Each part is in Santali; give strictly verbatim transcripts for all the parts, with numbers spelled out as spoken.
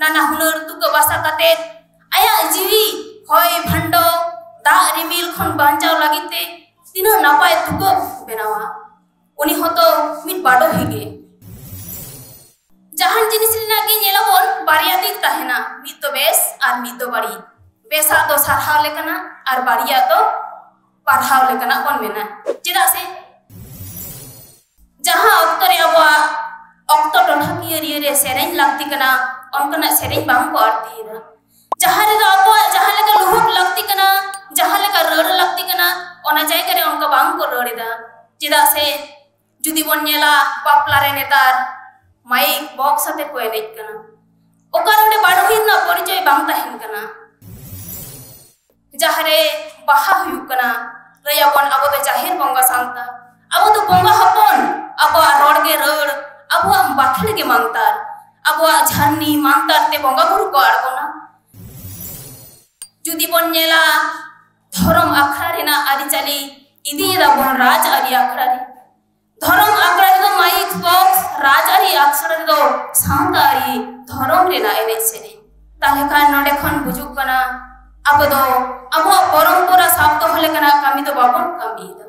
ᱱᱟᱱᱟ ᱦᱩᱱᱟᱹᱨ ᱛᱩᱠᱟᱹ ᱵᱟᱥᱟ ᱠᱟᱛᱮ ᱟᱭᱟᱜ ᱡᱤᱣᱤ ᱦᱚᱭ ᱵᱷᱟᱱᱰᱚ ᱫᱟᱜ ᱨᱤᱢᱤᱞ ᱠᱷᱚᱱ ᱵᱟᱧᱪᱟᱣ ᱞᱟᱹᱜᱤᱫ ᱛᱮ ᱛᱤᱱᱟᱹᱜ ᱱᱟᱯᱟᱭ ᱛᱩᱠᱟᱹ ᱵᱮᱱᱟᱣᱟ, ᱩᱱᱤ ᱦᱚᱸᱛᱚ ᱢᱤᱫ ᱵᱟᱰᱚᱦᱤ ᱜᱮ᱾ ᱡᱟᱦᱟᱱ ᱡᱤᱱᱤᱥ ᱨᱮᱱᱟᱜ ᱜᱮ ᱧᱮᱞᱟᱵᱚᱱ, ᱵᱟᱨᱭᱟ ᱫᱤᱠ ᱛᱟᱦᱮᱱᱟ, ᱢᱤᱫ ᱫᱚ ᱵᱮᱥ ᱟᱨ ᱢᱤᱫ ᱫᱚ ᱵᱟᱹᱲᱤᱡ᱾ ᱵᱮᱥᱟᱜ ᱫᱚ ᱥᱟᱨᱦᱟᱣ ᱞᱮᱠᱟᱱᱟ ᱟᱨ ᱵᱟᱹᱲᱤᱡᱟᱜ ᱫᱚ ᱯᱟᱨᱦᱟᱣ ᱞᱮᱠᱟᱱᱟᱜ ᱵᱚᱱ ᱢᱮᱱᱟ᱾ ᱪᱮᱫᱟᱜ ᱥᱮ ᱡᱟᱦᱟᱸ ᱚᱠᱛᱚ ᱨᱮ ᱟᱵᱚᱣᱟᱜ ᱚᱠᱛᱚ ᱴᱚᱴᱷᱟᱠᱤᱭᱟᱹ ᱨᱤᱭᱟᱹ ᱨᱮ ᱥᱮᱨᱮᱧ ᱞᱟᱹᱠᱛᱤ ᱠᱟᱱᱟ, ᱚᱱᱠᱟᱱᱟᱜ ᱥᱮᱨᱮᱧ ᱵᱟᱝ ᱠᱚ ᱟᱹᱲᱛᱤᱭᱮᱫᱟ᱾ ᱡᱟᱦᱟᱸ ᱨᱮᱫᱚ ᱟᱵᱚᱣᱟᱜ ᱡᱟᱦᱟᱸ ᱞᱮᱠᱟ ᱞᱩᱦᱩᱠ ᱞᱟᱹᱠᱛᱤ ᱠᱟᱱᱟ, ᱡᱟᱦᱟᱸ ᱞᱮᱠᱟ ᱨᱟᱹᱲ ᱞᱟᱹᱠᱛᱤ ᱠᱟᱱᱟ, ᱚᱱᱟ ᱡᱟᱭᱜᱟ ᱨᱮ ᱚᱱᱠᱟ ᱵᱟᱝ ᱠᱚ ᱨᱟᱹᱲ ᱮᱫᱟ᱾ ᱪᱮᱫᱟᱜ ᱥᱮ ᱡᱩᱫᱤ ᱵᱚᱱ ᱧᱮᱞᱟ, ᱵᱟᱯᱞᱟ ᱨᱮ ᱱᱮᱛᱟᱨ ᱢᱟᱭᱤᱠ ᱵᱚᱠᱥ ᱟᱛᱮ ᱠᱚ ᱮᱱᱮᱡ ᱠᱟᱱᱟ᱾ ᱚᱠᱟ ᱨᱮ ᱚᱸᱰᱮ ᱵᱟᱰᱚᱦᱤ ᱨᱮᱱᱟᱜ ᱯᱚᱨᱤᱪᱚᱭ ᱵᱟᱝ ᱛᱟᱦᱮᱱ ᱠᱟᱱᱟ᱾ ᱡᱟᱦᱟᱸ ᱨᱮ ᱵᱟᱦᱟ ᱦᱩᱭᱩᱜ ᱠᱟᱱᱟ, ᱞᱟᱹᱭᱟᱵᱚᱱ ᱟᱵᱚ ᱫᱚ ᱡᱟᱦᱮᱨ ᱵᱚᱸᱜᱟ ᱥᱟᱱᱛᱟᱲ, ᱟᱵᱚ ᱫᱚ ᱵᱚᱸᱜᱟ ᱦᱚᱯᱚᱱ, ᱟᱵᱚᱣᱟᱜ ᱨᱚᱲ ᱜᱮ ᱨᱟᱹᱲ, ᱟᱵᱚᱣᱟᱜ ᱵᱟᱠᱷᱮᱲ ᱜᱮ ᱢᱟᱱᱛᱟᱨ, ᱟᱵᱚᱣᱟᱜ ᱡᱷᱟᱨᱱᱤ ᱢᱟᱱᱛᱟᱨ ᱛᱮ ᱵᱚᱸᱜᱟ ᱵᱩᱨᱩ ᱠᱚ ᱟᱬᱜᱚᱱᱟ᱾ ᱡᱩᱫᱤ ᱵᱚᱱ ᱧᱮᱞᱟ, ᱫᱷᱚᱨᱚᱢ ᱟᱠᱷᱲᱟ ᱨᱮᱱᱟᱜ ᱟᱹᱨᱤᱪᱟᱹᱞᱤ ᱤᱫᱤᱭᱮᱫᱟ ᱵᱚᱱ ᱨᱟᱡᱽ ᱟᱹᱨᱤ ᱟᱠᱷᱲᱟ ᱨᱮ᱾ ᱫᱷᱚᱨᱚᱢ ᱟᱠᱷᱲᱟ ᱨᱮᱫᱚ ᱢᱟᱭᱤᱠ ᱵᱚᱠᱥ, ᱨᱟᱡᱽ ᱟᱹᱨᱤ ᱟᱠᱷᱲᱟ ᱨᱮᱫᱚ ᱥᱟᱶᱛᱟ ᱟᱹᱨᱤ ᱫᱷᱚᱨᱚᱢ ᱨᱮᱱᱟᱜ ᱮᱱᱮᱡ ᱥᱮᱨᱮᱧ᱾ ᱛᱟᱦᱞᱮ ᱠᱷᱟᱱ ᱱᱚᱰᱮ ᱠᱷᱚᱱ ᱵᱩᱡᱩᱜ ᱠᱟᱱᱟ, ᱟᱵᱚ ᱫᱚ ᱟᱵᱚᱣᱟᱜ ᱯᱚᱨᱚᱢᱯᱚᱨᱟ ᱥᱟᱵ ᱫᱚᱦᱚ ᱞᱮᱠᱟᱱᱟᱜ ᱠᱟᱹᱢᱤ ᱫᱚ ᱵᱟᱵᱚᱱ ᱠᱟᱹᱢᱤᱭᱮᱫᱟ᱾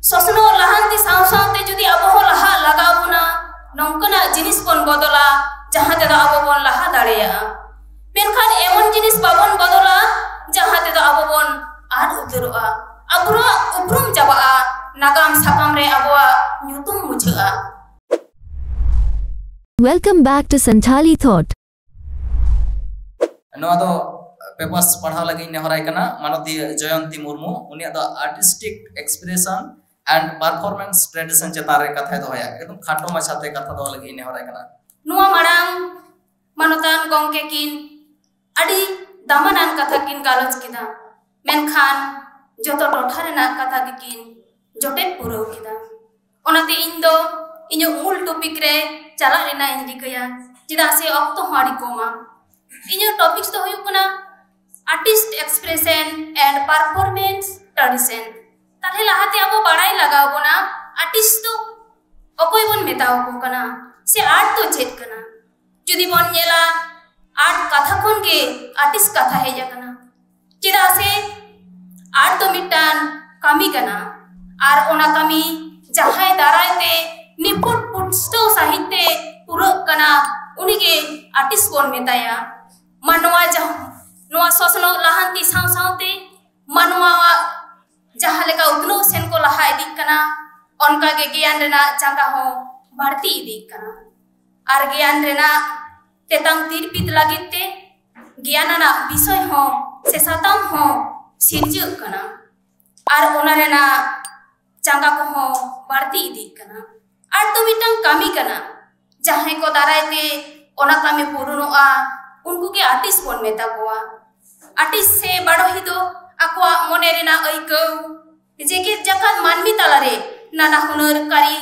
ᱥᱚᱥᱱᱚᱜ ᱞᱟᱦᱟᱱᱛᱤ ᱥᱟᱶ ᱥᱟᱶᱛᱮ ᱡᱩᱫᱤ ᱟᱵᱚ ᱦᱚᱸ ᱞᱟᱦᱟᱜ ᱞᱟᱜᱟᱣ ᱵᱚᱱᱟ, ᱱᱚᱝᱠᱟᱱᱟᱜ ᱡᱤᱱᱤᱥ ᱵᱚᱱ ᱵᱚᱫᱚᱞᱟ, ᱡᱟᱦᱟᱸ ᱛᱮᱫᱚ ᱟᱵᱚ ᱵᱚᱱ ᱞᱟᱦᱟ ᱫᱟᱲᱮᱭᱟᱜᱼᱟ᱾ ᱢᱮᱱᱠᱷᱟᱱ ᱮᱢᱚᱱ ᱡᱤᱱᱤᱥ ᱵᱟᱵᱚᱱ ᱵᱚᱫᱚᱞᱟ, ᱡᱟᱦᱟᱸ ᱛᱮᱫᱚ ᱟᱵᱚ ᱵᱚᱱ ᱟᱫ ᱩᱛᱟᱹᱨᱚᱜᱼᱟ, ᱟᱵᱚᱣᱟᱜ ᱩᱯᱨᱩᱢ ᱪᱟᱵᱟᱜᱼᱟ, ᱱᱟᱜᱟᱢ ᱥᱟᱠᱟᱢ ᱨᱮ ᱟᱵᱚᱣᱟᱜ ᱧᱩᱛᱩᱢ ᱢᱩᱪᱷᱟᱹᱜᱼᱟ᱾ Welcome back to Santhali Thought. ᱱᱚᱣᱟ ᱫᱚ ᱯᱮᱯᱟᱨᱥ ᱯᱟᱲᱦᱟᱣ ᱞᱟᱹᱜᱤᱫ ᱤᱧ ᱱᱮᱦᱚᱨᱟᱭ ᱠᱟᱱᱟ ᱢᱟᱱᱚᱛᱤᱭᱟᱹ ᱡᱚᱭᱚᱱᱛᱤ ᱢᱩᱨᱢᱩ᱾ ᱩᱱᱤᱭᱟᱜ ᱫᱚ Artistic Expression and Performance Tradition ᱪᱮᱛᱟᱱ ᱨᱮ ᱠᱟᱛᱷᱟᱭ ᱫᱚᱦᱚᱭᱟ᱾ ᱮᱠᱫᱚᱢ ᱠᱷᱟᱴᱚ ᱢᱟᱪᱷᱟᱛᱮ ᱠᱟᱛᱷᱟ ᱫᱚᱦᱚ ᱞᱟᱹᱜᱤᱫ ᱤᱧ ᱱᱮᱦᱚᱨᱟᱭ ᱠᱟᱱᱟ᱾ ᱱᱚᱣᱟ ᱢᱟᱲᱟᱝ ᱢᱟᱱᱚᱛᱟᱱ ᱜᱚᱢᱠᱮ ᱠᱤᱱ ᱟᱹᱰᱤ ᱫᱟᱢᱟᱱᱟᱱ ᱠᱟᱛᱷᱟ ᱠᱤᱱ ᱜᱟᱞᱚᱪ ᱠᱮᱫᱟ, ᱢᱮᱱᱠᱷᱟᱱ ᱡᱚᱛᱚ ᱴᱚᱴᱷᱟ ᱨᱮᱱᱟᱜ ᱠᱟᱛᱷᱟ ᱜᱮᱠᱤᱱ ᱡᱚᱴᱮᱫ ᱯᱩᱨᱟᱹᱣ ᱠᱮᱫᱟ᱾ ᱚᱱᱟᱛᱮ ᱤᱧ ᱫᱚ ᱤᱧᱟᱹᱜ ᱢᱩᱞ ᱴᱚᱯᱤᱠ ᱨᱮ ᱪᱟᱞᱟᱜ ᱨᱮᱱᱟᱜ ᱤᱧ ᱨᱤᱠᱟᱹᱭᱟ, ᱪᱮᱫᱟᱜ ᱥᱮ ᱚᱠᱛᱚ ᱦᱚᱸ ᱟᱹᱰᱤ ᱠᱚᱢᱟ᱾ ᱤᱧᱟᱹᱜ ᱴᱚᱯᱤᱠ ᱫᱚ ᱦᱩᱭᱩᱜ ᱠᱟᱱᱟ Artist Expression and Performance Tradition. ᱛᱟᱦᱞᱮ ᱞᱟᱦᱟᱛᱮ ᱟᱵᱚ ᱵᱟᱲᱟᱭ ᱞᱟᱜᱟᱣ ᱵᱚᱱᱟ, ᱟᱨᱴᱤᱥᱴ ᱫᱚ ᱚᱠᱚᱭ ᱵᱚᱱ ᱢᱮᱛᱟᱣ ᱠᱚ ᱠᱟᱱᱟ, ᱥᱮ ᱟᱨᱴ ᱫᱚ ᱪᱮᱫ ᱠᱟᱱᱟ? ᱡᱩᱫᱤ ᱵᱚᱱ ᱧᱮᱞᱟ, ᱟᱨᱴ ᱠᱟᱛᱷᱟ ᱠᱷᱚᱱ ᱜᱮ ᱟᱨᱴᱤᱥᱴ ᱠᱟᱛᱷᱟ ᱦᱮᱡ ᱟᱠᱟᱱᱟ᱾ ᱪᱮᱫᱟᱜ ᱥᱮ ᱟᱨᱴ ᱫᱚ ᱢᱤᱫᱴᱟᱝ ᱠᱟᱹᱢᱤ ᱠᱟᱱᱟ, ᱟᱨ ᱚᱱᱟ ᱠᱟᱹᱢᱤ ᱡᱟᱦᱟᱸᱭ ᱫᱟᱨᱟᱭ ᱛᱮ ᱱᱤᱯᱷᱩᱴ ᱯᱩᱥᱴᱟᱹᱣ ᱥᱟᱺᱦᱤᱡ ᱛᱮ ᱯᱩᱨᱟᱹᱜ ᱠᱟᱱᱟ, ᱩᱱᱤᱜᱮ ᱟᱨᱴᱤᱥᱴ ᱵᱚᱱ ᱢᱮᱛᱟᱭᱟ᱾ ᱢᱟᱱᱣᱟ ᱡᱟᱦᱟᱸ ᱱᱚᱣᱟ ᱥᱚᱥᱱᱚᱜ ᱞᱟᱦᱟᱱᱛᱤ ᱥᱟᱶ ᱥᱟᱶᱛᱮ ᱢᱟᱱᱣᱟᱣᱟᱜ ᱡᱟᱦᱟᱸ ᱞᱮᱠᱟ ᱩᱛᱱᱟᱹᱣ ᱥᱮᱱ ᱠᱚ ᱞᱟᱦᱟ ᱤᱫᱤᱜ ᱠᱟᱱᱟ, ᱚᱱᱠᱟ ᱜᱮ ᱜᱮᱭᱟᱱ ᱨᱮᱱᱟᱜ ᱪᱟᱸᱜᱟ ᱦᱚᱸ ᱵᱟᱹᱲᱛᱤ ᱤᱫᱤᱜ ᱠᱟᱱᱟ᱾ ᱟᱨ ᱜᱮᱭᱟᱱ ᱨᱮᱱᱟᱜ ᱛᱮᱛᱟᱝ ᱛᱤᱨᱯᱤᱛ ᱞᱟᱹᱜᱤᱫ ᱛᱮ ᱜᱮᱭᱟᱱ ᱟᱱᱟᱜ ᱵᱤᱥᱚᱭ ᱦᱚᱸ ᱥᱮ ᱥᱟᱛᱟᱢ ᱦᱚᱸ ᱥᱤᱨᱡᱟᱹᱜ ᱠᱟᱱᱟ᱾ ᱟᱨ ᱚᱱᱟ ᱨᱮᱱᱟᱜ ᱪᱟᱸᱜᱟ ᱠᱚᱦᱚᱸ ᱵᱟᱹᱲᱛᱤ ᱤᱫᱤᱜ ᱠᱟᱱᱟ᱾ ᱟᱨᱴ ᱫᱚ ᱢᱤᱫᱴᱟᱝ ᱠᱟᱹᱢᱤ ᱠᱟᱱᱟ᱾ ᱡᱟᱦᱟᱸᱭ ᱠᱚ ᱫᱟᱨᱟᱭ ᱛᱮ ᱚᱱᱟ ᱠᱟᱹᱢᱤ ᱯᱩᱨᱩᱱᱚᱜᱼᱟ, ᱩᱱᱠᱩ ᱜᱮ ᱟᱨᱴᱤᱥᱴ ᱵᱚᱱ ᱢᱮᱛᱟ ᱠᱚᱣᱟ᱾ ᱟᱨᱴᱤᱥᱴ ᱥᱮ ᱵᱟᱰᱚᱦᱤ ᱫᱚ ᱟᱠᱚᱣᱟᱜ ᱢᱚᱱᱮ ᱨᱮᱱᱟᱜ ᱟᱹᱭᱠᱟᱹᱣ ᱡᱮᱜᱮᱛ ᱡᱟᱠᱟᱛ ᱢᱟᱹᱱᱢᱤ ᱛᱟᱞᱟᱨᱮ ᱱᱟᱱᱟ ᱦᱩᱱᱟᱹᱨ ᱠᱟᱹᱨᱤ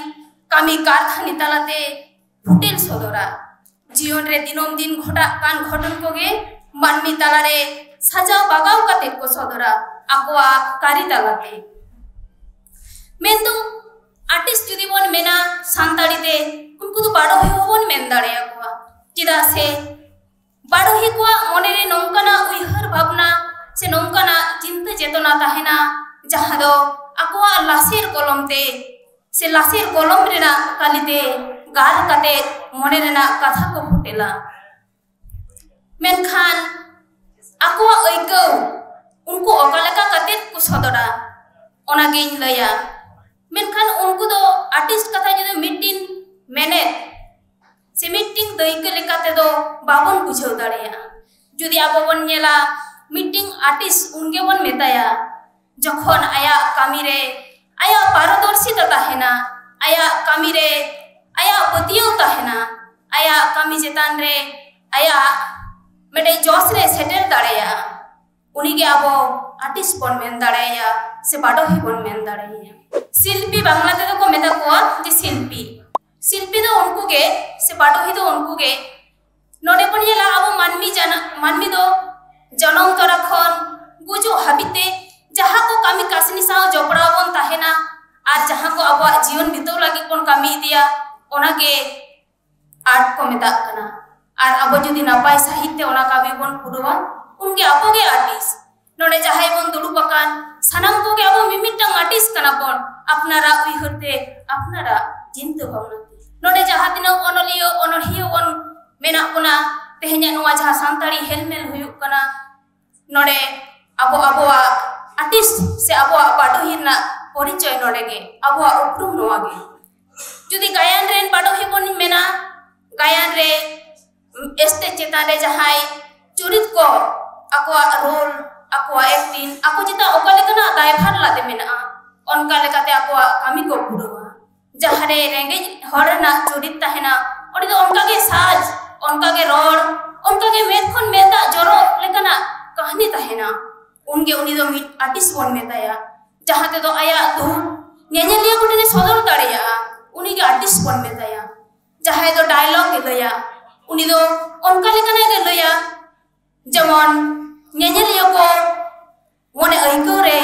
ᱠᱟᱹᱢᱤ ᱠᱟᱨᱠᱷᱟᱱᱤ ᱛᱟᱞᱟᱛᱮ ᱯᱷᱩᱴᱮᱞ ᱥᱚᱫᱚᱨᱟ᱾ ᱡᱤᱭᱚᱱ ᱨᱮ ᱫᱤᱱᱟᱹᱢ ᱫᱤᱱ ᱜᱷᱚᱴᱟᱜ ᱠᱟᱱ ᱜᱷᱚᱴᱚᱱ ᱠᱚᱜᱮ ᱢᱟᱹᱱᱢᱤ ᱛᱟᱞᱟᱨᱮ ᱥᱟᱡᱟᱣ ᱵᱟᱜᱟᱣ ᱠᱟᱛᱮ ᱠᱚ ᱥᱚᱫᱚᱨᱟ ᱟᱠᱚᱣᱟᱜ ᱠᱟᱹᱨᱤ ᱛᱟᱞᱟᱛᱮ᱾ ᱢᱮᱱᱫᱚ ᱟᱨᱴᱤᱥᱴ ᱡᱩᱫᱤ ᱵᱚᱱ ᱢᱮᱱᱟ ᱥᱟᱱᱛᱟᱲᱤ ᱛᱮ, ᱩᱱᱠᱩ ᱫᱚ ᱵᱟᱰᱚᱦᱤ ᱦᱚᱸᱵᱚᱱ ᱢᱮᱱ ᱫᱟᱲᱮᱭᱟᱠᱚᱣᱟ᱾ ᱪᱮᱫᱟᱜ ᱥᱮ ᱵᱟᱰᱚᱦᱤ ᱠᱚᱣᱟᱜ ᱢᱚᱱᱮᱨᱮ ᱱᱚᱝᱠᱟᱱᱟᱜ ᱩᱭᱦᱟᱹᱨ ᱵᱷᱟᱵᱽᱱᱟ ᱥᱮ ᱱᱚᱝᱠᱟᱱᱟᱜ ᱪᱤᱱᱛᱟᱹ ᱪᱮᱛᱚᱱᱟ ᱛᱟᱦᱮᱱᱟ, ᱡᱟᱦᱟᱸ ᱫᱚ ᱟᱠᱚᱣᱟᱜ ᱞᱟᱥᱮᱨ ᱠᱚᱞᱚᱢ ᱛᱮ ᱥᱮ ᱞᱟᱥᱮᱨ ᱠᱚᱞᱚᱢ ᱨᱮᱱᱟᱜ ᱠᱟᱹᱞᱤᱛᱮ ᱜᱟᱞ ᱠᱟᱛᱮ ᱢᱚᱱᱮ ᱨᱮᱱᱟᱜ ᱠᱟᱛᱷᱟ ᱠᱚ ᱯᱷᱩᱴᱮᱞᱟ᱾ ᱢᱮᱱᱠᱷᱟᱱ ᱟᱠᱚᱣᱟᱜ ᱟᱹᱭᱠᱟᱹᱣ ᱩᱱᱠᱩ ᱚᱠᱟ ᱞᱮᱠᱟ ᱠᱟᱛᱮ ᱠᱚ ᱥᱚᱫᱚᱨᱟ, ᱚᱱᱟᱜᱤᱧ ᱞᱟᱹᱭᱟ᱾ ᱢᱮᱱᱠᱷᱟᱱ ᱩᱱᱠᱩ ᱫᱚ ᱟᱨᱴᱤᱥᱴ ᱠᱟᱛᱷᱟ ᱡᱩᱫᱤ ᱢᱤᱫᱴᱤᱱ ᱢᱮᱱᱮᱫ ᱥᱮ ᱢᱤᱫᱴᱤᱱ ᱫᱟᱹᱭᱠᱟᱹ ᱞᱮᱠᱟ ᱛᱮᱫᱚ ᱵᱟᱵᱚᱱ ᱵᱩᱡᱷᱟᱹᱣ ᱫᱟᱲᱮᱭᱟᱜᱼᱟ᱾ ᱡᱩᱫᱤ ᱟᱵᱚ ᱵᱚᱱ ᱧᱮᱞᱟ, ᱢᱤᱫᱴᱤᱱ ᱟᱨᱴᱤᱥᱴ ᱩᱱᱜᱮ ᱵᱚᱱ ᱢᱮᱛᱟᱭᱟ ᱡᱚᱠᱷᱚᱱ ᱟᱭᱟᱜ ᱠᱟᱹᱢᱤ ᱨᱮ ᱟᱭᱟᱜ ᱯᱟᱨᱚᱫᱚᱨᱥᱤᱛᱟ ᱛᱟᱦᱮᱱᱟ, ᱟᱭᱟᱜ ᱠᱟᱹᱢᱤ ᱨᱮ ᱟᱭᱟᱜ ᱯᱟᱹᱛᱭᱟᱹᱣ ᱛᱟᱦᱮᱱᱟ, ᱟᱭᱟᱜ ᱠᱟᱹᱢᱤ ᱪᱮᱛᱟᱱ ᱨᱮ ᱟᱭᱟᱜ ᱢᱤᱫᱴᱮᱡ ᱡᱚᱥ ᱨᱮ ᱥᱮᱴᱮᱨ ᱫᱟᱲᱮᱭᱟᱜᱼᱟ, ᱩᱱᱤᱜᱮ ᱟᱵᱚ ᱟᱨᱴᱤᱥᱴ ᱵᱚᱱ ᱢᱮᱱ ᱫᱟᱲᱮᱭᱟᱭᱟ ᱥᱮ ᱵᱟᱰᱚᱦᱤ ᱵᱚᱱ ᱢᱮᱱ ᱫᱟᱲᱮᱭᱟᱭᱟ᱾ ᱥᱤᱞᱯᱤ ᱵᱟᱝᱞᱟ ᱛᱮᱫᱚ ᱠᱚ ᱢᱮᱛᱟ ᱠᱚᱣᱟ ᱡᱮ ᱥᱤᱞᱯᱤ᱾ ᱥᱤᱞᱯᱤ ᱫᱚ ᱩᱱᱠᱩ ᱜᱮ ᱥᱮ ᱵᱟᱰᱚᱦᱤ ᱫᱚ ᱩᱱᱠᱩ ᱜᱮ᱾ ᱱᱚᱰᱮ ᱵᱚᱱ ᱧᱮᱞᱟ ᱟᱵᱚ ᱢᱟᱹᱱᱢᱤ ᱡᱟᱱᱟ-, ᱢᱟᱹᱱᱢᱤ ᱫᱚ ᱡᱚᱱᱚᱢ ᱛᱚᱨᱟ ᱠᱷᱚᱱ ᱜᱩᱡᱩᱜ ᱦᱟᱹᱵᱤᱡ ᱛᱮ ᱡᱟᱦᱟᱸ ᱠᱚ ᱠᱟᱹᱢᱤ ᱠᱟᱹᱥᱱᱤ ᱥᱟᱶ ᱡᱚᱯᱲᱟᱣ ᱵᱚᱱ ᱛᱟᱦᱮᱱᱟ ᱟᱨ ᱡᱟᱦᱟᱸ ᱠᱚ ᱟᱵᱚᱣᱟᱜ ᱡᱤᱭᱚᱱ ᱵᱤᱛᱟᱹᱣ ᱞᱟᱹᱜᱤᱫ ᱵᱚᱱ ᱠᱟᱹᱢᱤ ᱤᱫᱤᱭᱟ, ᱚᱱᱟᱜᱮ ᱟᱨᱴ ᱠᱚ ᱢᱮᱛᱟᱜ ᱠᱟᱱᱟ᱾ ᱟᱨ ᱟᱵᱚ ᱡᱩᱫᱤ ᱱᱟᱯᱟᱭ ᱥᱟᱺᱦᱤᱡ ᱛᱮ ᱚᱱᱟ ᱠᱟᱹᱢᱤ ᱵᱚᱱ ᱯᱩᱨᱟᱹᱣᱟ, ᱩᱱᱜᱮ ᱟᱵᱚ ᱜᱮ ᱟᱨᱴᱤᱥᱴ᱾ ᱱᱚᱰᱮ ᱡᱟᱦᱟᱸᱭ ᱵᱚᱱ ᱫᱩᱲᱩᱵ ᱟᱠᱟᱱ, ᱥᱟᱱᱟᱢ ᱠᱚᱜᱮ ᱟᱵᱚ ᱢᱤᱢᱤᱫᱴᱟᱝ ᱟᱨᱴᱤᱥᱴ ᱠᱟᱱᱟ ᱵᱚᱱ᱾ ᱟᱯᱱᱟᱨᱟᱜ ᱩᱭᱦᱟᱹᱨ ᱛᱮ, ᱟᱯᱱᱟᱨᱟᱜ ᱪᱤᱱᱛᱟᱹ ᱵᱷᱟᱵᱽᱱᱟ ᱛᱮ᱾ ᱱᱚᱰᱮ ᱡᱟᱦᱟᱸ ᱛᱤᱱᱟᱹᱜ ᱚᱱᱚᱞᱤᱭᱟᱹ, ᱚᱱᱚᱲᱦᱤᱭᱟᱹ ᱵᱚᱱ ᱢᱮᱱᱟᱜ ᱵᱚᱱᱟ, ᱛᱮᱦᱮᱧᱟᱜ ᱱᱚᱣᱟ ᱡᱟᱦᱟᱸ ᱥᱟᱱᱛᱟᱲᱤ ᱦᱮᱞᱢᱮᱞ ᱦᱩᱭᱩᱜ ᱠᱟᱱᱟ, ᱱᱚᱰᱮ ᱟᱵᱚ ᱟᱵᱚᱣᱟᱜ ᱟᱨᱴᱤᱥᱴ ᱥᱮ ᱟᱵᱚᱣᱟᱜ ᱵᱟᱰᱚᱦᱤ ᱨᱮᱱᱟᱜ ᱯᱚᱨᱤᱪᱚᱭ ᱱᱚᱰᱮ ᱜᱮ, ᱟᱵᱚᱣᱟᱜ ᱩᱯᱨᱩᱢ ᱱᱚᱣᱟ ᱜᱮ᱾ ᱡᱩᱫᱤ ᱜᱟᱭᱟᱱ ᱨᱮᱱ ᱵᱟᱰᱚᱦᱤ ᱵᱚᱱ ᱢᱮᱱᱟ, ᱜᱟᱭᱟᱱ ᱨᱮ ᱥᱴᱮᱡᱽ ᱪᱮᱛᱟᱱ ᱨᱮ ᱡᱟᱦᱟᱸᱭ ᱪᱚᱨᱤᱛ ᱠᱚ ᱟᱠᱚᱣᱟᱜ ᱨᱳᱞ, ᱟᱠᱚᱣᱟᱜ ᱮᱠᱴᱤᱝ, ᱟᱠᱚ ᱪᱮᱛᱟᱱ ᱚᱠᱟ ᱞᱮᱠᱟᱱᱟᱜ ᱫᱟᱭᱵᱷᱟᱨ ᱞᱟᱫᱮ ᱢᱮᱱᱟᱜᱼᱟ, ᱚᱱᱠᱟ ᱞᱮᱠᱟᱛᱮ ᱟᱠᱚᱣᱟᱜ ᱠᱟᱹᱢᱤ ᱠᱚ ᱯᱩᱨᱟᱹᱣᱟ᱾ ᱡᱟᱦᱟᱸ ᱨᱮ ᱨᱮᱸᱜᱮᱡ ᱦᱚᱲ ᱨᱮᱱᱟᱜ ᱪᱚᱨᱤᱛ ᱛᱟᱦᱮᱱᱟ, ᱚᱸᱰᱮ ᱫᱚ ᱚᱱᱠᱟ ᱜᱮ ᱥᱟᱡᱽ, ᱚᱱᱠᱟ ᱜᱮ ᱨᱚᱲ, ᱚᱱᱠᱟ ᱜᱮ ᱢᱮᱫ ᱠᱷᱚᱱ ᱢᱮᱫ ᱫᱟᱜ ᱡᱚᱨᱚᱜ ᱞᱮᱠᱟᱱᱟᱜ ᱠᱟᱹᱦᱱᱤ ᱛᱟᱦᱮᱱᱟ᱾ ᱩᱱᱜᱮ ᱩᱱᱤ ᱫᱚ ᱢᱤᱫ ᱟᱨᱴᱤᱥᱴ ᱵᱚᱱ ᱢᱮᱛᱟᱭᱟ᱾ ᱡᱟᱦᱟᱸ ᱛᱮᱫᱚ ᱟᱭᱟᱜ ᱫᱩᱠ ᱧᱮᱧᱮᱞᱤᱭᱟᱹ ᱠᱚ ᱴᱷᱮᱱᱮ ᱥᱚᱫᱚᱨ ᱫᱟᱲᱮᱭᱟᱜᱼᱟ, ᱩᱱᱤᱜᱮ ᱟᱨᱴᱤᱥᱴ ᱵᱚᱱ ᱢᱮᱛᱟᱭᱟ᱾ ᱡᱟᱦᱟᱸᱭ ᱫᱚ ᱰᱟᱭᱞᱚᱜ ᱮ ᱞᱟᱹᱭᱟ, ᱩᱱᱤ ᱫᱚ ᱚᱱᱠᱟ ᱞᱮᱠᱟᱱᱟᱜ ᱜᱮ ᱞᱟᱹᱭᱟ, ᱡᱮᱢᱚᱱ ᱧᱮᱧᱮᱞᱤᱭᱟᱹ ᱠᱚ ᱢᱚᱱᱮ ᱟᱹᱭᱠᱟᱹᱣ ᱨᱮ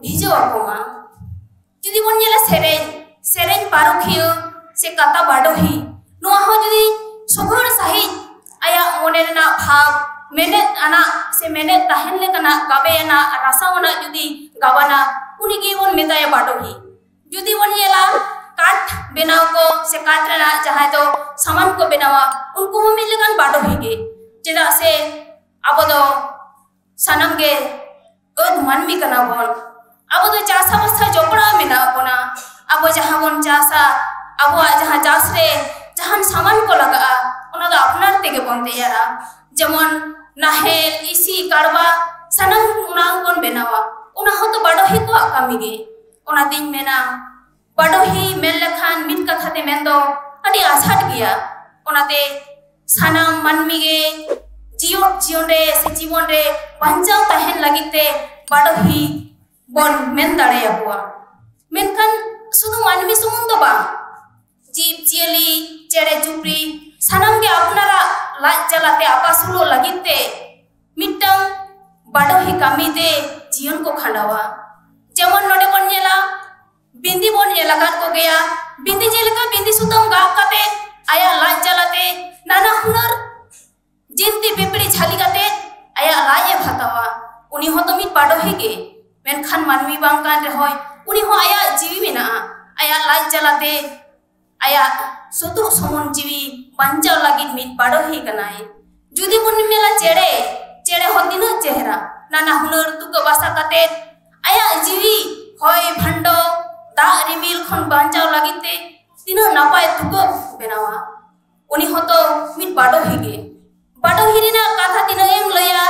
ᱵᱷᱤᱡᱟᱹᱣ ᱟᱠᱚ ᱢᱟ᱾ ᱡᱩᱫᱤ ᱵᱚᱱ ᱧᱮᱞᱟ ᱥᱮᱨᱮᱧ, ᱥᱮᱨᱮᱧ ᱯᱟᱹᱨᱩᱠᱷᱤᱭᱟᱹ ᱥᱮ ᱠᱟᱛᱷᱟ ᱵᱟᱰᱚᱦᱤ, ᱱᱚᱣᱟ ᱦᱚᱸ ᱡᱩᱫᱤ ᱥᱩᱜᱷᱟᱹᱲ ᱥᱟᱺᱦᱤᱡ ᱟᱭᱟᱜ ᱢᱚᱱᱮ ᱨᱮᱱᱟᱜ ᱵᱷᱟᱵᱽ ᱢᱮᱱᱮᱫ ᱟᱱᱟᱜ ᱥᱮ ᱢᱮᱱᱮᱫ ᱛᱟᱦᱮᱱ ᱞᱮᱠᱟᱱᱟᱜ ᱜᱟᱵᱮ ᱟᱱᱟᱜ ᱨᱟᱥᱟ ᱟᱱᱟᱜ ᱡᱩᱫᱤ ᱜᱟᱵᱟᱱᱟ, ᱩᱱᱤ ᱜᱮᱵᱚᱱ ᱢᱮᱛᱟᱭᱟ ᱵᱟᱰᱚᱦᱤ᱾ ᱡᱩᱫᱤ ᱵᱚᱱ ᱧᱮᱞᱟ ᱠᱟᱴ ᱵᱮᱱᱟᱣ ᱠᱚ ᱥᱮ ᱠᱟᱴ ᱨᱮᱱᱟᱜ ᱡᱟᱦᱟᱸᱭ ᱫᱚ ᱥᱟᱢᱟᱱ ᱠᱚ ᱵᱮᱱᱟᱣᱟ, ᱩᱱᱠᱩ ᱦᱚᱸ ᱢᱤᱫ ᱞᱮᱠᱟᱱ ᱵᱟᱰᱚᱦᱤ ᱜᱮ᱾ ᱪᱮᱫᱟᱜ ᱥᱮ ᱟᱵᱚ ᱫᱚ ᱥᱟᱱᱟᱢ ᱜᱮ ᱟᱹᱫ ᱢᱟᱹᱱᱢᱤ ᱠᱟᱱᱟ ᱵᱚᱱ᱾ ᱟᱵᱚ ᱫᱚ ᱪᱟᱥ ᱟᱵᱟᱫ ᱥᱟᱶ ᱡᱚᱯᱲᱟᱣ ᱢᱮᱱᱟᱜ ᱵᱚᱱᱟ᱾ ᱟᱵᱚ ᱡᱟᱦᱟᱸ ᱵᱚᱱ ᱪᱟᱥᱟ, ᱟᱵᱚᱣᱟᱜ ᱡᱟᱦᱟᱸ ᱪᱟᱥ ᱨᱮ ᱡᱟᱦᱟᱱ ᱥᱟᱢᱟᱱ ᱠᱚ ᱞᱟᱜᱟᱜᱼᱟ, ᱚᱱᱟ ᱫᱚ ᱟᱯᱱᱟᱨ ᱛᱮᱜᱮ ᱵᱚᱱ ᱛᱮᱭᱟᱨᱟ᱾ ᱡᱮᱢᱚᱱ ᱱᱟᱦᱮᱞ, ᱤᱥᱤ, ᱠᱟᱲᱵᱟ, ᱥᱟᱱᱟᱢ ᱚᱱᱟ ᱵᱚᱱ ᱵᱮᱱᱟᱣᱟ, ᱚᱱᱟ ᱦᱚᱸᱛᱚ ᱵᱟᱰᱚᱦᱤ ᱠᱚᱣᱟᱜ ᱠᱟᱹᱢᱤ ᱜᱮ᱾ ᱚᱱᱟᱛᱤᱧ ᱢᱮᱱᱟ, ᱵᱟᱰᱚᱦᱤ ᱢᱮᱱ ᱞᱮᱠᱷᱟᱱ ᱢᱤᱫ ᱠᱟᱛᱷᱟ ᱛᱮ ᱢᱮᱱ ᱫᱚ ᱟᱹᱰᱤ ᱟᱡᱷᱟᱴ ᱜᱮᱭᱟ᱾ ᱚᱱᱟᱛᱮ ᱥᱟᱱᱟᱢ ᱢᱟᱹᱱᱢᱤ ᱜᱮ ᱡᱤᱭᱚᱱ, ᱡᱤᱭᱚᱱ ᱨᱮ ᱥᱮ ᱡᱤᱵᱚᱱ ᱨᱮ ᱵᱟᱧᱪᱟᱣ ᱛᱟᱦᱮᱱ ᱞᱟᱹᱜᱤᱫ ᱛᱮ ᱵᱟᱰᱚᱦᱤ ᱵᱚᱱ ᱢᱮᱱ ᱫᱟᱲᱮᱭᱟᱠᱚᱣᱟ᱾ ᱢᱮᱱᱠᱷᱟᱱ ᱥᱩᱫᱷᱩ ᱢᱟᱹᱱᱢᱤ ᱥᱩᱢᱩᱝ ᱫᱚ ᱵᱟᱝ, ᱡᱤᱵᱽ ᱡᱤᱭᱟᱹᱞᱤ, ᱪᱮᱬᱮ ᱪᱩᱯᱲᱤ, ᱥᱟᱱᱟᱢ ᱜᱮ ᱟᱯᱱᱟᱨᱟᱜ ᱞᱟᱡ ᱡᱟᱞᱟᱛᱮ ᱟᱯᱟᱥᱩᱞᱚᱜ ᱞᱟᱹᱜᱤᱫ ᱛᱮ ᱢᱤᱫᱴᱟᱝ ᱵᱟᱰᱚᱦᱤ ᱠᱟᱹᱢᱤ ᱛᱮ ᱡᱤᱭᱚᱱ ᱠᱚ ᱠᱷᱟᱸᱰᱟᱣᱟ᱾ ᱡᱮᱢᱚᱱ ᱱᱚᱰᱮ ᱵᱚᱱ ᱧᱮᱞᱟ, ᱵᱤᱸᱫᱤ ᱵᱚᱱ ᱧᱮᱞ ᱟᱠᱟᱫ ᱠᱚᱜᱮᱭᱟ᱾ ᱵᱤᱸᱫᱤ ᱡᱮᱞᱮᱠᱟ ᱵᱤᱸᱫᱤ ᱥᱩᱛᱟᱹᱢ ᱜᱟᱜ ᱠᱟᱛᱮ ᱟᱭᱟᱜ ᱞᱟᱡ ᱡᱟᱞᱟᱛᱮ ᱱᱟᱱᱟ ᱦᱩᱱᱟᱹᱨ ᱡᱷᱟᱹᱞᱤ ᱠᱟᱛᱮ ᱟᱭᱟᱜ ᱞᱟᱡ ᱮ ᱵᱷᱟᱛᱟᱣᱟ᱾ ᱩᱱᱤ ᱦᱚᱸ ᱛᱚ ᱢᱤᱫ ᱵᱟᱰᱚᱦᱤ ᱜᱮ, ᱢᱮᱱᱠᱷᱟᱱ ᱢᱟᱹᱱᱢᱤ ᱵᱟᱝ ᱠᱟᱱ ᱨᱮᱦᱚᱸᱭ, ᱩᱱᱤ ᱦᱚᱸ ᱟᱭᱟᱜ ᱡᱤᱣᱤ ᱢᱮᱱᱟᱜᱼᱟ᱾ ᱟᱭᱟᱜ ᱞᱟᱡ ᱡᱟᱞᱟᱛᱮ ᱟᱭᱟᱜ ᱥᱩᱛᱩᱜ ᱥᱩᱢᱩᱝ ᱡᱤᱣᱤ ᱵᱟᱧᱪᱟᱣ ᱞᱟᱹᱜᱤᱫ ᱢᱤᱫ ᱵᱟᱰᱚᱦᱤ ᱠᱟᱱᱟᱭ᱾ ᱡᱩᱫᱤ ᱵᱚᱱ ᱢᱮᱱᱟ ᱪᱮᱬᱮ, ᱪᱮᱬᱮ ᱦᱚᱸ ᱛᱤᱱᱟᱹᱜ ᱪᱮᱦᱨᱟ, ᱱᱟᱱᱟ ᱦᱩᱱᱟᱹᱨ ᱛᱩᱠᱟᱹ ᱵᱟᱥᱟ ᱠᱟᱛᱮ ᱟᱭᱟᱜ ᱡᱤᱣᱤ ᱦᱚᱭ ᱵᱷᱟᱱᱰᱚ, ᱫᱟᱜ ᱨᱤᱢᱤᱞ ᱠᱷᱚᱱ ᱵᱟᱧᱪᱟᱣ ᱞᱟᱹᱜᱤᱫ ᱛᱮ ᱛᱤᱱᱟᱹᱜ ᱱᱟᱯᱟᱭ ᱛᱩᱠᱟᱹ ᱵᱮᱱᱟᱣᱟ᱾ ᱩᱱᱤ ᱦᱚᱸᱛᱚ ᱢᱤᱫ ᱵᱟᱰᱚᱦᱤ ᱜᱮ᱾ ᱵᱟᱰᱚᱦᱤ ᱨᱮᱱᱟᱜ ᱠᱟᱛᱷᱟ ᱛᱤᱱᱟᱹᱜ ᱮᱢ ᱞᱟᱹᱭᱟ,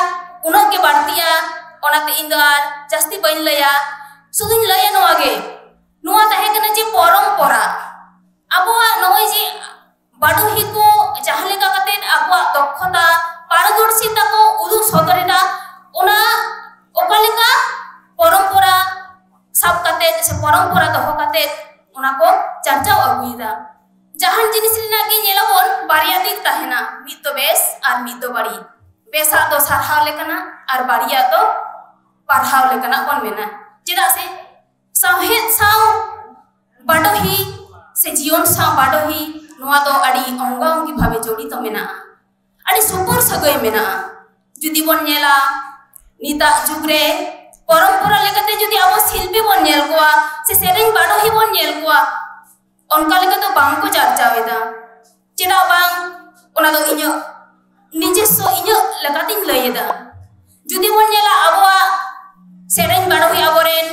ᱩᱱᱟᱹᱜ ᱜᱮ ᱵᱟᱹᱲᱛᱤᱜᱼᱟ᱾ ᱚᱱᱟᱛᱮ ᱤᱧ ᱫᱚ ᱟᱨ ᱡᱟᱹᱥᱛᱤ ᱵᱟᱹᱧ ᱞᱟᱹᱭᱟ, ᱥᱩᱫᱷᱩᱧ ᱞᱟᱹᱭᱟ ᱱᱚᱣᱟ ᱜᱮ᱾ ᱱᱚᱣᱟ ᱛᱟᱦᱮᱸ ᱠᱟᱱᱟ ᱡᱮ ᱯᱚᱨᱚᱢᱯᱚᱨᱟ, ᱟᱵᱚᱣᱟᱜ ᱱᱚᱜᱼᱚᱭ ᱡᱮ ᱵᱟᱰᱚᱦᱤ ᱠᱚ ᱡᱟᱦᱟᱸ ᱞᱮᱠᱟ ᱠᱟᱛᱮ ᱟᱠᱚᱣᱟᱜ ᱫᱚᱠᱷᱚᱛᱟ, ᱯᱟᱨᱚᱫᱚᱨᱥᱤᱛᱟ ᱠᱚ ᱩᱫᱩᱜ ᱥᱚᱫᱚᱨ ᱮᱫᱟ, ᱚᱱᱟ ᱚᱠᱟ ᱞᱮᱠᱟ ᱯᱚᱨᱚᱢᱯᱚᱨᱟ ᱥᱟᱵ ᱠᱟᱛᱮ ᱥᱮ ᱯᱚᱨᱚᱢᱯᱚᱨᱟ ᱫᱚᱦᱚ ᱠᱟᱛᱮ ᱚᱱᱟ ᱠᱚ ᱪᱟᱨᱪᱟᱣ ᱟᱹᱜᱩᱭᱮᱫᱟ᱾ ᱡᱟᱦᱟᱱ ᱡᱤᱱᱤᱥ ᱨᱮᱱᱟᱜ ᱜᱮ ᱧᱮᱞᱟᱵᱚᱱ, ᱵᱟᱨᱭᱟ ᱫᱤᱠ ᱛᱟᱦᱮᱱᱟ, ᱢᱤᱫ ᱫᱚ ᱵᱮᱥ ᱟᱨ ᱢᱤᱫ ᱫᱚ ᱵᱟᱹᱲᱤᱡ᱾ ᱵᱮᱥᱟᱜ ᱫᱚ ᱥᱟᱨᱦᱟᱣ ᱞᱮᱠᱟᱱᱟᱜ ᱟᱨ ᱵᱟᱹᱲᱤᱡᱟᱜ ᱫᱚ ᱯᱟᱲᱦᱟᱣ ᱞᱮᱠᱟᱱᱟᱜ ᱵᱚᱱ ᱢᱮᱱᱟ᱾ ᱪᱮᱫᱟᱜ ᱥᱮ ᱥᱟᱶᱦᱮᱫ ᱥᱟᱶ ᱵᱟᱰᱚᱦᱤ ᱥᱮ ᱡᱤᱭᱚᱱ ᱥᱟᱶ ᱵᱟᱰᱚᱦᱤ, ᱱᱚᱣᱟ ᱫᱚ ᱟᱹᱰᱤ ᱚᱝᱜᱟᱝᱜᱤ ᱵᱷᱟᱵᱮ ᱡᱚᱲᱤᱛᱚ ᱢᱮᱱᱟᱜᱼᱟ, ᱟᱹᱰᱤ ᱥᱩᱯᱩᱨ ᱥᱟᱹᱜᱟᱹᱭ ᱢᱮᱱᱟᱜᱼᱟ᱾ ᱡᱩᱫᱤ ᱵᱚᱱ ᱧᱮᱞᱟ, ᱱᱤᱛᱟᱜ ᱡᱩᱜᱽ ᱨᱮ ᱯᱚᱨᱚᱢᱯᱚᱨᱟ ᱞᱮᱠᱟᱛᱮ ᱡᱩᱫᱤ ᱟᱵᱚ ᱥᱤᱞᱯᱤ ᱵᱚᱱ ᱧᱮᱞ ᱠᱚᱣᱟ ᱥᱮ ᱥᱮᱨᱮᱧ ᱵᱟᱰᱚᱦᱤ ᱵᱚᱱ ᱧᱮᱞ ᱠᱚᱣᱟ, ᱚᱱᱠᱟ ᱞᱮᱠᱟ ᱫᱚ ᱵᱟᱝ ᱠᱚ ᱪᱟᱨᱪᱟᱣ ᱮᱫᱟ᱾ ᱪᱮᱫᱟᱜ ᱵᱟᱝ? ᱚᱱᱟ ᱫᱚ ᱤᱧᱟᱹᱜ ᱱᱤᱡᱮᱥᱥᱚ, ᱤᱧᱟᱹᱜ ᱞᱮᱠᱟᱛᱤᱧ ᱞᱟᱹᱭ ᱮᱫᱟ᱾ ᱡᱩᱫᱤ ᱵᱚᱱ ᱧᱮᱞᱟ, ᱟᱵᱚᱣᱟᱜ ᱥᱮᱨᱮᱧ ᱵᱟᱰᱚᱦᱤ, ᱟᱵᱚᱨᱮᱱ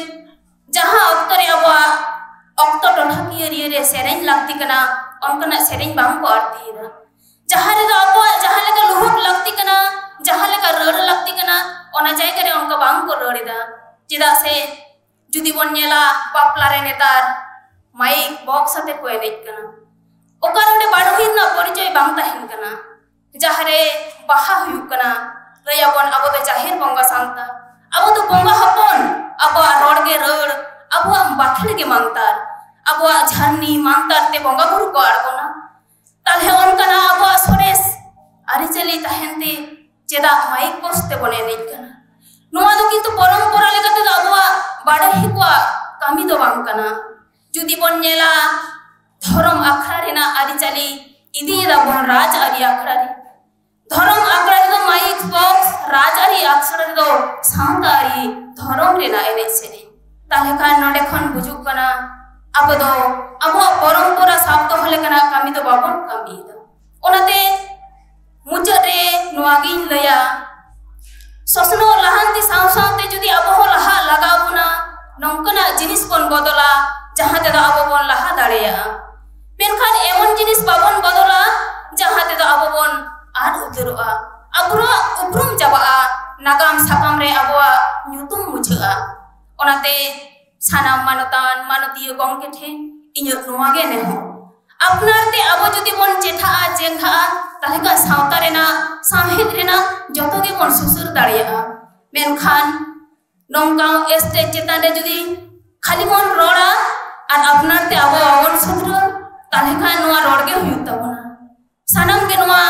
ᱡᱟᱦᱟᱸ ᱚᱠᱛᱚ ᱨᱮ ᱟᱵᱚᱣᱟᱜ ᱚᱠᱛᱚ ᱴᱚᱴᱷᱟᱠᱤᱭᱟᱹ ᱨᱤᱭᱟᱹ ᱨᱮ ᱥᱮᱨᱮᱧ ᱞᱟᱹᱠᱛᱤ ᱠᱟᱱᱟ, ᱚᱱᱠᱟᱱᱟᱜ ᱥᱮᱨᱮᱧ ᱵᱟᱝ ᱠᱚ ᱟᱹᱲᱛᱤᱭᱮᱫᱟ᱾ ᱡᱟᱦᱟᱸ ᱨᱮᱫᱚ ᱟᱵᱚᱣᱟᱜ ᱡᱟᱦᱟᱸ ᱞᱮᱠᱟ ᱞᱩᱦᱩᱠ ᱞᱟᱹᱠᱛᱤ ᱠᱟᱱᱟ, ᱡᱟᱦᱟᱸ ᱞᱮᱠᱟ ᱨᱟᱹᱲ ᱞᱟᱹᱠᱛᱤ ᱠᱟᱱᱟ, ᱚᱱᱟ ᱡᱟᱭᱜᱟ ᱨᱮ ᱚᱱᱠᱟ ᱵᱟᱝ ᱠᱚ ᱨᱟᱹᱲ ᱮᱫᱟ᱾ ᱪᱮᱫᱟᱜ ᱥᱮ ᱡᱩᱫᱤ ᱵᱚᱱ ᱧᱮᱞᱟ, ᱵᱟᱯᱞᱟ ᱨᱮ ᱱᱮᱛᱟᱨ ᱢᱟᱭᱤᱠ ᱵᱚᱠᱥ ᱟᱛᱮ ᱠᱚ ᱮᱱᱮᱡ ᱠᱟᱱᱟ᱾ ᱚᱠᱟ ᱱᱚᱰᱮ ᱵᱟᱰᱚᱦᱤ ᱨᱮᱱᱟᱜ ᱯᱚᱨᱤᱪᱚᱭ ᱵᱟᱝ ᱛᱟᱦᱮᱱ ᱠᱟᱱᱟ᱾ ᱡᱟᱦᱟᱸ ᱨᱮ ᱵᱟᱦᱟ ᱦᱩᱭᱩᱜ ᱠᱟᱱᱟ, ᱞᱟᱹᱭᱟᱵᱚᱱ ᱟᱵᱚ ᱫᱚ ᱡᱟᱦᱮᱨ ᱵᱚᱸᱜᱟ ᱥᱟᱱᱛᱟᱲ, ᱟᱵᱚ ᱫᱚ ᱵᱚᱸᱜᱟ ᱦᱚᱯᱚᱱ, ᱟᱵᱚᱣᱟᱜ ᱨᱚᱲ ᱜᱮ ᱨᱟᱹᱲ, ᱟᱵᱚᱣᱟᱜ ᱵᱟᱠᱷᱮᱬ ᱜᱮ ᱢᱟᱱᱛᱟᱨ, ᱟᱵᱚᱣᱟᱜ ᱡᱷᱟᱨᱱᱤ ᱢᱟᱱᱛᱟᱨ ᱛᱮ ᱵᱚᱸᱜᱟ ᱵᱩᱨᱩ ᱠᱚ ᱟᱬᱜᱚᱱᱟ᱾ ᱛᱟᱦᱞᱮ ᱚᱱᱠᱟᱱᱟᱜ ᱟᱵᱚᱣᱟᱜ ᱥᱚᱨᱮᱥ ᱟᱹᱨᱤᱪᱟᱹᱞᱤ ᱛᱟᱦᱮᱱ ᱛᱮ ᱪᱮᱫᱟᱜ ᱢᱟᱭᱤᱠ ᱵᱚᱠᱥ ᱛᱮᱵᱚᱱ ᱮᱱᱮᱡ ᱠᱟᱱᱟ? ᱱᱚᱣᱟ ᱫᱚ ᱠᱤᱱᱛᱩ ᱯᱚᱨᱚᱢᱯᱚᱨᱟ ᱞᱮᱠᱟ ᱛᱮᱫᱚ ᱟᱵᱚᱣᱟᱜ ᱵᱟᱰᱚᱦᱤ ᱠᱚᱣᱟᱜ ᱠᱟᱹᱢᱤ ᱫᱚ ᱵᱟᱝ ᱠᱟᱱᱟ᱾ ᱡᱩᱫᱤ ᱵᱚᱱ ᱧᱮᱞᱟ, ᱫᱷᱚᱨᱚᱢ ᱟᱠᱷᱲᱟ ᱨᱮᱱᱟᱜ ᱟᱹᱨᱤᱪᱟᱹᱞᱤ ᱤᱫᱤᱭᱮᱫᱟ ᱵᱚᱱ ᱨᱟᱡᱽ ᱟᱹᱨᱤ ᱟᱠᱷᱲᱟ ᱨᱮ᱾ ᱫᱷᱚᱨᱚᱢ ᱟᱠᱷᱲᱟ ᱨᱮᱫᱚ ᱢᱟᱭᱤᱠ ᱵᱚᱠᱥ ᱨᱟᱡᱽᱟᱹᱨᱤ ᱟᱠᱷᱲᱟ ᱨᱮᱫᱚ ᱥᱟᱶᱛᱟ ᱟᱹᱨᱤ ᱫᱷᱚᱨᱚᱢ ᱨᱮᱱᱟᱜ ᱮᱱᱮᱡ ᱥᱮᱨᱮᱧ᱾ ᱛᱟᱦᱞᱮ ᱠᱷᱟᱱ ᱱᱚᱰᱮ ᱠᱷᱚᱱ ᱵᱩᱡᱩᱜ ᱠᱟᱱᱟ ᱟᱵᱚ ᱫᱚ ᱟᱵᱚᱣᱟᱜ ᱯᱚᱨᱚᱢᱯᱚᱨᱟ ᱥᱟᱵ ᱫᱚᱦᱚ ᱞᱮᱠᱟᱱᱟᱜ ᱠᱟᱹᱢᱤ ᱫᱚ ᱵᱟᱵᱚᱱ ᱠᱟᱹᱢᱤᱭᱮᱫᱟ᱾ ᱚᱱᱟᱛᱮ ᱢᱩᱪᱟᱹᱫ ᱨᱮ ᱱᱚᱣᱟᱜᱤᱧ ᱞᱟᱹᱭᱟ, ᱥᱚᱥᱱᱚᱜ ᱞᱟᱦᱟᱱᱛᱤ ᱥᱟᱶ ᱥᱟᱶᱛᱮ ᱡᱩᱫᱤ ᱟᱵᱚ ᱦᱚᱸ ᱞᱟᱦᱟᱜ ᱞᱟᱜᱟᱣ ᱵᱚᱱᱟ, ᱱᱚᱝᱠᱟᱱᱟᱜ ᱡᱤᱱᱤᱥ ᱵᱚᱱ ᱵᱚᱫᱚᱞᱟ ᱡᱟᱦᱟᱸ ᱛᱮᱫᱚ ᱟᱵᱚ ᱵᱚᱱ ᱞᱟᱦᱟ ᱫᱟᱲᱮᱭᱟᱜᱼᱟ᱾ ᱢᱮᱱᱠᱷᱟᱱ ᱮᱢᱚᱱ ᱡᱤᱱᱤᱥ ᱵᱟᱵᱚᱱ ᱵᱚᱫᱚᱞᱟ ᱡᱟᱦᱟᱸ ᱛᱮᱫᱚ ᱟᱵᱚ ᱵᱚᱱ ᱟᱫ ᱩᱛᱟᱹᱨᱚᱜᱼᱟ, ᱟᱵᱚᱣᱟᱜ ᱩᱯᱨᱩᱢ ᱪᱟᱵᱟᱜᱼᱟ, ᱱᱟᱜᱟᱢ ᱥᱟᱠᱟᱢ ᱨᱮ ᱟᱵᱚᱣᱟᱜ ᱧᱩᱛᱩᱢ ᱢᱩᱪᱷᱟᱹᱜᱼᱟ᱾ ᱚᱱᱟᱛᱮ ᱥᱟᱱᱟᱢ ᱢᱟᱱᱚᱛᱟᱱ ᱢᱟᱱᱚᱛᱤᱭᱟᱹ ᱜᱚᱢᱠᱮ ᱴᱷᱮᱱ ᱤᱧᱟᱹᱜ ᱱᱚᱣᱟ ᱜᱮ ᱱᱮᱦᱚᱨ, ᱟᱯᱱᱟᱨ ᱛᱮ ᱟᱵᱚ ᱡᱩᱫᱤ ᱵᱚᱱ ᱪᱮᱴᱷᱟᱜᱼᱟ, ᱪᱮᱸᱜᱷᱟᱜᱼᱟ, ᱛᱟᱦᱞᱮ ᱠᱷᱟᱱ ᱥᱟᱶᱛᱟ ᱨᱮᱱᱟᱜ ᱥᱟᱶᱦᱮᱫ ᱨᱮᱱᱟᱜ ᱡᱚᱛᱚ ᱜᱮᱵᱚᱱ ᱥᱩᱥᱟᱹᱨ ᱫᱟᱲᱮᱭᱟᱜᱼᱟ᱾ ᱢᱮᱱᱠᱷᱟᱱ ᱱᱚᱝᱠᱟ ᱥᱴᱮᱡᱽ ᱪᱮᱛᱟᱱ ᱨᱮ ᱡᱩᱫᱤ ᱠᱷᱟᱹᱞᱤ ᱵᱚᱱ ᱨᱚᱲᱟ ᱟᱨ ᱟᱯᱱᱟᱨ ᱛᱮ ᱟᱵᱚ ᱵᱟᱵᱚᱱ ᱥᱩᱫᱷᱨᱟᱹᱣᱟ, ᱛᱟᱦᱞᱮ ᱠᱷᱟᱱ ᱱᱚᱣᱟ ᱨᱚᱲ ᱜᱮ ᱦᱩᱭᱩᱜ ᱛᱟᱵᱚᱱᱟ᱾ ᱥᱟᱱᱟᱢ ᱜᱮ ᱱᱚᱣᱟ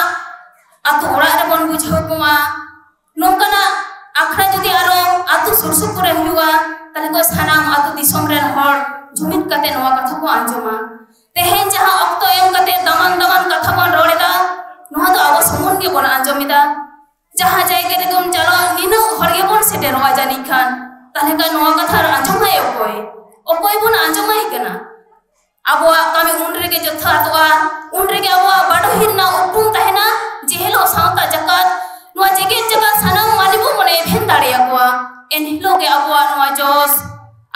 ᱟᱛᱳ ᱚᱲᱟᱜ ᱨᱮᱵᱚᱱ ᱵᱩᱡᱷᱟᱹᱣ ᱠᱚᱢᱟ᱾ ᱱᱚᱝᱠᱟᱱᱟᱜ ᱟᱠᱷᱲᱟ ᱡᱩᱫᱤ ᱟᱨᱚ ᱟᱛᱳ ᱥᱩᱨ ᱥᱩᱯᱩᱨ ᱨᱮ ᱦᱩᱭᱩᱜᱼᱟ, ᱛᱟᱦᱞᱮ ᱠᱚ ᱥᱟᱱᱟᱢ ᱟᱛᱳ ᱫᱤᱥᱚᱢ ᱨᱮᱱ ᱦᱚᱲ ᱡᱩᱢᱤᱫ ᱠᱟᱛᱮ ᱱᱚᱣᱟ ᱠᱟᱛᱷᱟ ᱠᱚ ᱟᱸᱡᱚᱢᱟ᱾ ᱛᱮᱦᱮᱧ ᱡᱟᱦᱟᱸ ᱚᱠᱛᱚ ᱮᱢ ᱠᱟᱛᱮ ᱫᱟᱢᱟᱱ ᱫᱟᱢᱟᱱ ᱠᱟᱛᱷᱟ ᱵᱚᱱ ᱨᱚᱲ ᱮᱫᱟ, ᱱᱚᱣᱟ ᱫᱚ ᱟᱵᱚ ᱥᱩᱢᱩᱝ ᱜᱮᱵᱚᱱ ᱟᱸᱡᱚᱢ ᱮᱫᱟ᱾ ᱡᱟᱦᱟᱸ ᱡᱟᱭᱜᱟ ᱨᱮᱜᱮᱢ ᱪᱟᱞᱟᱜᱼᱟ, ᱱᱤᱱᱟᱹᱜ ᱦᱚᱲ ᱜᱮᱵᱚᱱ ᱥᱮᱴᱮᱨᱚᱜᱼᱟ ᱡᱟᱹᱱᱤᱡ ᱠᱷᱟᱱ, ᱛᱟᱦᱞᱮ ᱠᱷᱟᱱ ᱱᱚᱣᱟ ᱠᱟᱛᱷᱟ ᱟᱸᱡᱚᱢᱟᱭ ᱚᱠᱚᱭ? ᱚᱠᱚᱭ ᱵᱚᱱ ᱟᱸᱡᱚᱢᱟᱭ ᱠᱟᱱᱟ? ᱟᱵᱚᱣᱟᱜ ᱠᱟᱹᱢᱤ ᱩᱱ ᱨᱮᱜᱮ ᱡᱚᱛᱷᱟᱛᱚᱜᱼᱟ, ᱩᱱ ᱨᱮᱜᱮ ᱟᱵᱚᱣᱟᱜ ᱵᱟᱰᱚᱦᱤ ᱨᱮᱱᱟᱜ ᱩᱯᱨᱩᱢ ᱛᱟᱦᱮᱱᱟ᱾ ᱡᱮ ᱦᱤᱞᱳᱜ ᱥᱟᱶᱛᱟ ᱡᱟᱠᱟᱛ, ᱱᱚᱣᱟ ᱡᱮᱜᱮᱛ ᱡᱟᱠᱟᱛ ᱥᱟᱱᱟᱢ ᱢᱟᱹᱱᱢᱤ ᱵᱚᱱ ᱮᱵᱷᱮᱱ ᱫᱟᱲᱮᱭᱟᱠᱚᱣᱟ, ᱮᱱ ᱦᱤᱞᱳᱜ ᱜᱮ ᱟᱵᱚᱣᱟᱜ ᱱᱚᱣᱟ ᱡᱚᱥ,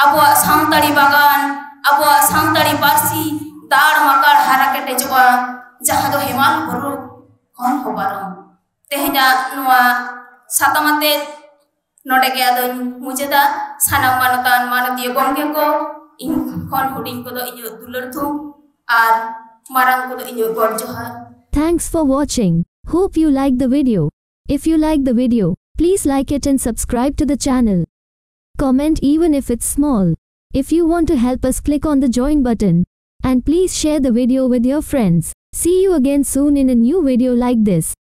ᱟᱵᱚᱣᱟᱜ ᱥᱟᱱᱛᱟᱲᱤ ᱵᱟᱜᱟᱱ, ᱟᱵᱚᱣᱟᱜ ᱥᱟᱱᱛᱟᱲᱤ ᱯᱟᱹᱨᱥᱤ ᱫᱟᱲ ᱢᱟᱠᱟᱲ ᱦᱟᱨᱟ ᱠᱮᱴᱮᱡᱚᱜᱼᱟ, ᱡᱟᱦᱟᱸ ᱫᱚ ᱦᱮᱢᱟᱞ ᱵᱩᱨᱩ ᱠᱷᱚᱱ ᱦᱚᱸ ᱯᱟᱨᱚᱢ᱾ ᱛᱮᱦᱮᱧᱟᱜ ᱱᱚᱣᱟ ᱥᱟᱛᱟᱢ ᱟᱛᱮ ᱱᱚᱰᱮ ᱜᱮ ᱟᱫᱚᱧ ᱢᱩᱪᱟᱹᱫᱟ᱾ ᱥᱟᱱᱟᱢ ᱢᱟᱱᱚᱛᱟᱱ ᱢᱟᱱᱚᱛᱤᱭᱟᱹ ᱜᱚᱢᱠᱮ ᱠᱚ, ᱤᱧ ᱠᱷᱚᱱ ᱦᱩᱰᱤᱧ ᱠᱚᱫᱚ ᱤᱧᱟᱹᱜ ᱫᱩᱞᱟᱹᱲ ᱛᱷᱩᱢ ᱟᱨ ᱢᱟᱨᱟᱝ ᱠᱚᱫᱚ ᱤᱧᱟᱹᱜ ᱜᱚᱰ ᱡᱚᱦᱟᱨ᱾ Thanks for watching. Hope you like the video. If you like the video, please like it and subscribe to the channel. Comment even if it's small. If you want to help us, click on the join button. And please share the video with your friends. See you again soon in a new video like this.